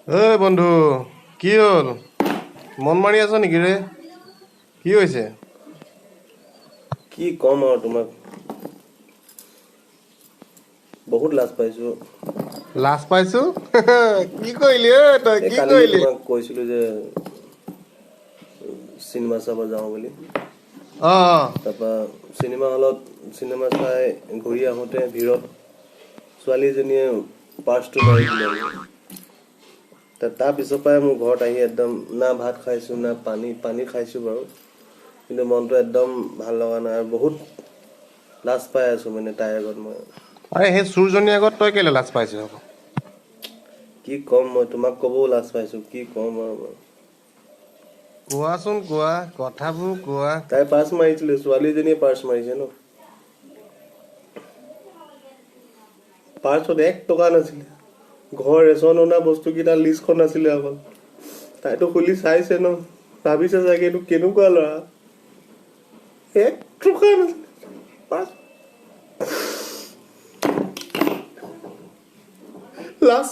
ঐ বন্ধু, কি হ'ল? মন মাৰি আছ নেকি ৰে? কি হৈছে? কি ক'ম আৰু তোমাক, বহুত লাজ পাইছোঁ। লাজ পাইছো? কি কৰিলি ঐ তই? এই কি কালি যে কৰিলি? তোমাক কৈছিলোঁ যে চিনেমা চাব যাওঁ বুলি। অ অ তাৰপৰা চিনেমা হলত চিনেমা চাই ঘূৰি আহোঁতে ভিৰত ছোৱালীজনীয়ে পাৰ্চটো মাৰি দিলে মোক। তাৰ পিছৰ পৰাই মোৰ ঘৰত আহি একদম না ভাত খাইছোঁ না পানী। পানী খাইছোঁ বাৰু, কিন্তু মনটো একদম ভাল লগা নাই আৰু বহুত লাজ পাই আছোঁ মানে তাইৰ আগত মই। আৰে, সেই চুৰজনীৰ আগত তই কেলে লাজ পাইছ আকৌ? কি ক'ম মই তোমাক, ক'বও লাজ পাইছোঁ, কি ক'ম আৰু মই। কোৱাচোন, কোৱা, কথাবোৰ কোৱা। তাই পাৰ্চ মাৰিছিলে, ছোৱালীজনীয়ে পাৰ্চ মাৰিছে ন। পাৰ্চত এক টকা নাছিলে, ঘৰ ৰেচন অনা বস্তুকেইটা লিষ্টখন আছিলে অকল। তাইতো খুলি চাইছে ন, ভাবিছে চাগে এইটো কেনেকুৱা ল'ৰা। এক টকা নাছিলে পাৰ্চ। লাজ